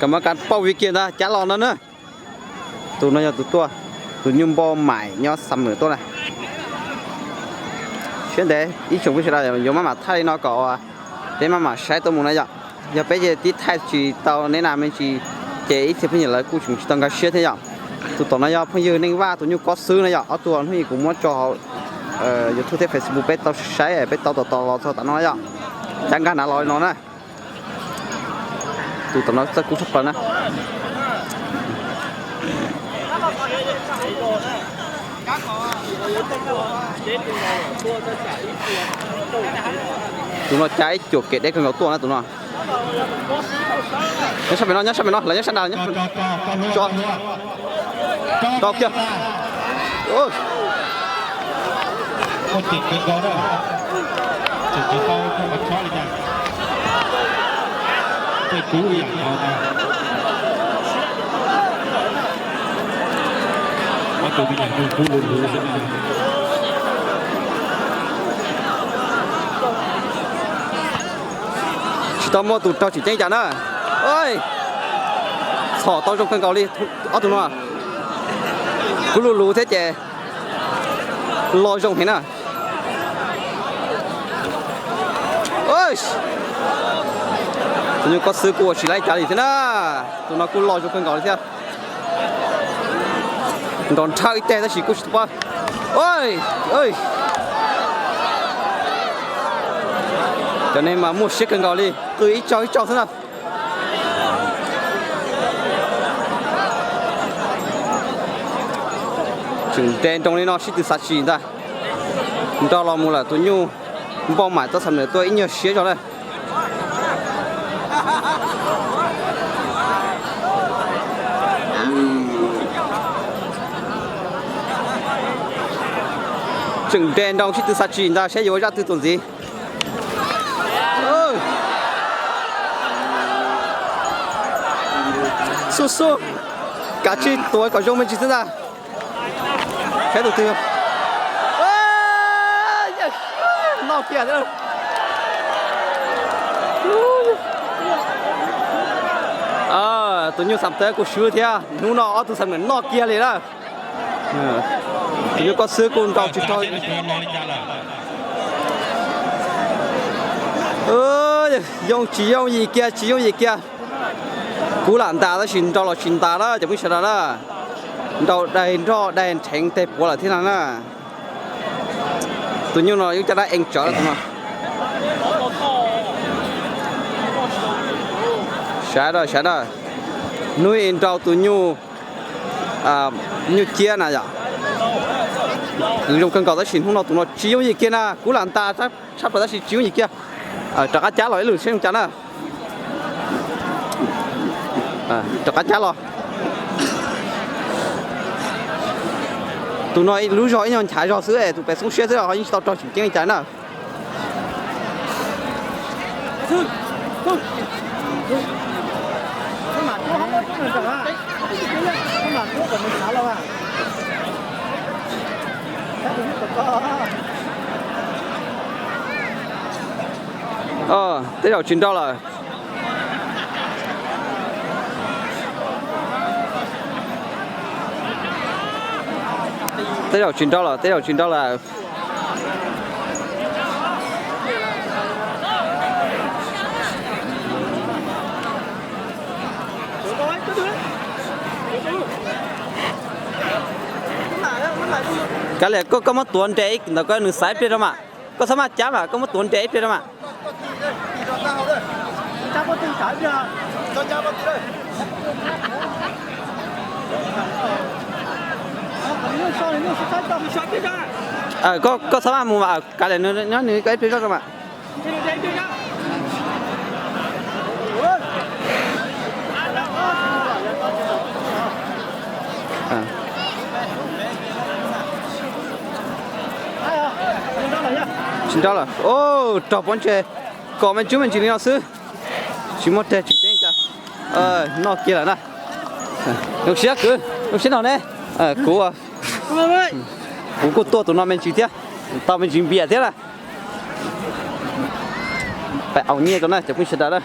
Cov mab kas pauj vij kiag ntag, cab los no na. Tus no yog tus tuaj, tus nyuj npauj maim nyob Xam Mem tuaj na. Siab ntev ib tsoom phooj ywg sawv daws yuav maj mam thaij li no kom peb maj mam saib tau mus na yom. Yog peb ces tib thaij tsis tau neb na me ntsis, ces ib txhia phooj ywg lawv kuj tseem tsis tau nkag siab thiab yom. Tus tom no yog phooj ywg Neej Vaj tus nyuj kob xwb na yom. Ob tug hnub ib kuv muab tso hauv YouTube thiab Facebook peb tau saib peb tau tom tom los txog tom no yom. Cab nkag nav los li no na. Tus tom no txawj kub tshaj plaws na. Tus no cab ib cuam kev deb kawg nkaus tuaj na tus no. Nyob sab pem no, nyob sab pem no, lawv nyob sab nrad. Rau kiag. Tsis tau muaj tus raug tseem ceeb cas na. Txhom tau zoo kawg nkaus li ob tug no. Kub lug lug thiab ces lo zoo heev na. Tus nyuj kob xwb kuj ua tsis laib cas li thiab na. Tus no kuj lo zoo kawg nkaus li thiab. Nrov nrhawj ib teg tab sis kuj tsis tau pab. Cov neeg mas muaj siab kawg nkaus li, qw ib tsaug ib tsaug xwb na. Tseem nres nroo li no sib tw xav tsis ntag. Nrau los mus lawm tus nyuj npauj maim txob xam nws tuaj ib nyuag siab zog na. Tseem nres nroo sib tw xav tsis ntag saib yuav ua zaj twg txuas ntxiv. Xub xub, kav tsij tuav kom zoo me ntsis xwb ntag. Saib tus twg noj kiag thiab. Tus nyuj xam teb kuj swb thiab, hnub no ob tug xam nws noj kiag li na. Tus nyuj kob xwb kuj nrau tsis raug. Yoo tsis yooj yim kiag, tsis yooj yim kiag. Kub lam ntas tab sis nrau los tsis ntas na cov phooj ywg sawv daws na. Nrau daig nroj daig nrheev teg puav lawm thiab no na. Tus nyuj no yeej caj dab eev tsawv tus no. Sav dawj sav dawj. Hnub ib nrau tus nyuj, nyuj ciab na yom. Kwv zoo kawg nkaus tab sis hnub no tus no tsis yooj yim kiag na, kub lam ntas tshaj plaws tab sis tsis yooj yim kiag. Rov qab cab los ib lwm seb zoo cas na. Rov qab cab los. Tus no lub zog ib nyuag nchav zog xwb es tus pem xoob siab xwb ho yeej tsis tau raug tseem ceeb li cas na. Tej zaum tsis nrau lawm. Tej zaum tsis nrau lawm, tej zaum tsis nrau lawm. Kav liam, koj muab tuav nres ntawm koj nws xaiv ib pliag rau mam. Koj txhob maj cab mas koj muab tuav nres ib pliag rau mam. Koj txhob maj mus mas, kav liam nws nyob nws ib pliag zoj rau mam. Tsis nrau lawm. Raug pob ntseg kom me ntsis me ntsis li no xwb. Tsis muaj teg tseem ceeb cas. Noj kiag lawm na. Zoo siab kwv, zoo siab no ne. Kuv, kuv kuj tuaj tus no me ntsis thiab, tau me ntsis npias thiab na. Pab au nyiaj rau na cov phooj ywg sawv daws na.